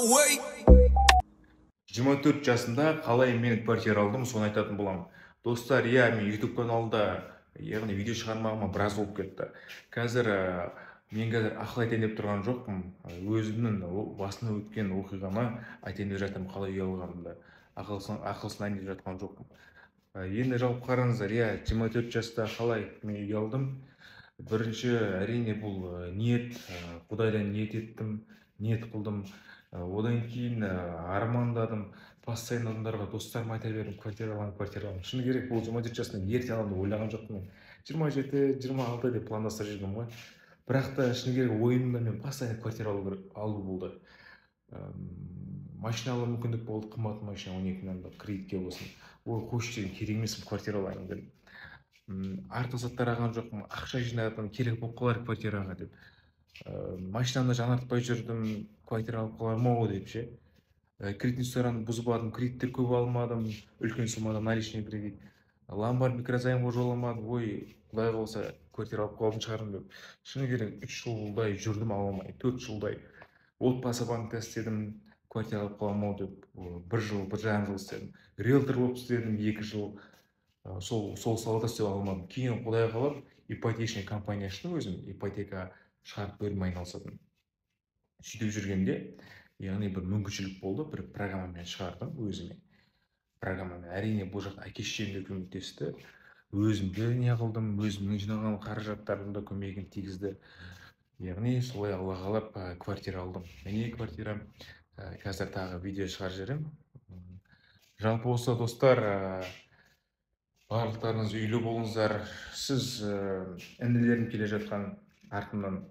Wait. 24 жасымда қалай мен квартира алдым, соны айтатын боламын. Достар, иә, мен YouTube каналда, яғни видео шығармағыма біраз болып кетті. Қазір мен қазір ақыл айтайын деп тұрған жоқпын. Өзімнің басынан өткен оқиғаны айтайын деп жатырмын, қалай үй алғанымды. Ақыл сынайын деп жатқан жоқпын. Енді жалпы қараңыздар, иә, 24 жаста қалай мен үй алдым? Бірінші, әрине, бұл ниет, Құдайдан ниет еттім, ниет қылдым. Одан кейін армандадым, постоянно адамдарға, достарыма айта бердім: квартира аламын, квартира аламын. Шыны керек, бұл 24 жасымда ерте аламын деп ойлаған жоқпын мен. 27, 26 деп пландастырып жүргенмін ғой. Бірақ та, шыны керек, ойымда мен постоянно квартира алу керек, алу болды. Машина алу мүмкіндік болды, қымбат машина, 12 миллиондық кредитке болсын. Ой, қойшы деген, керек емес, квартира алайын дедім. Артық заттар алған жоқпын, ақша жинадым, керек болып қалар квартираға деп. Машинамды жаңартпай жүрдім, квартира алып қалармын ау деп ше. Кредитный историяны бұзбадым, кредиттер көп алмадым, үлкен суммада наличный кредит. Ломбард, микрозаймға жоламадым, ой, құдай қаласа, квартира алып қалатын шығармын деп. Шыны керек, 3 жылдай жүрдім ала алмай, 4 жылдай. Отбасы банкте істедім, квартира алып қаламын ау деп, 1 жыл, 1,5 жыл істедім. Риэлтор болып істедім 2 жыл. Сол салада істеп ала алмадым. Кейін құдай қалап, ипотечный компания аштым өзім, ипотека шығарып берумен айналысатын. Сөйтіп жүргенде, яғни бір мүмкіншілік болды, бір программамен шығардым өзіме. Программамен, әрине, бұл жақта әке шешем де көмектесті. Өзім де не қылдым, өзімнің жинаған қаражаттарым да көмегін тигізді. Яғни солай Алла қалап, квартира алдым. Міне квартирам. Қазір тағы видео шығарып жіберемін. Жалпы осы, достар, барлықтарыңыз үйлі болыңыздар. Сіз, інілерім келе жатқан артымнан,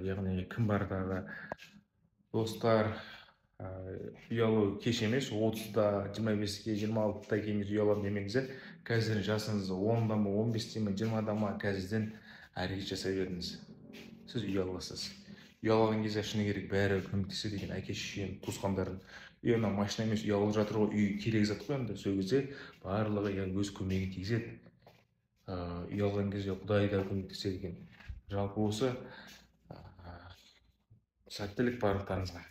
яғни кім бар тағы, достар, үй алу кеш емес, 30-да, 25-ке, 26-да келіңіз, үй аламын демеңіздер. Қазір жасыңыз 10-да ма, 15-те ма, 20-да ма, қазірден әрекет жасай беріңіз. Сіз үй аласыз. Үй алған кезде, шыны керек, бәрі көмектеседі екен, әке шешем, туысқандарым. Үй, ана машина емес, үй алып жатыр ғой, үй керек зат қой енді. Сол кезде барлығы, яғни, өз көмегін тигізеді. Үй алған кезде Құдай да көмектеседі екен. Жалпы осы, сәттілік барлықтарыңызға.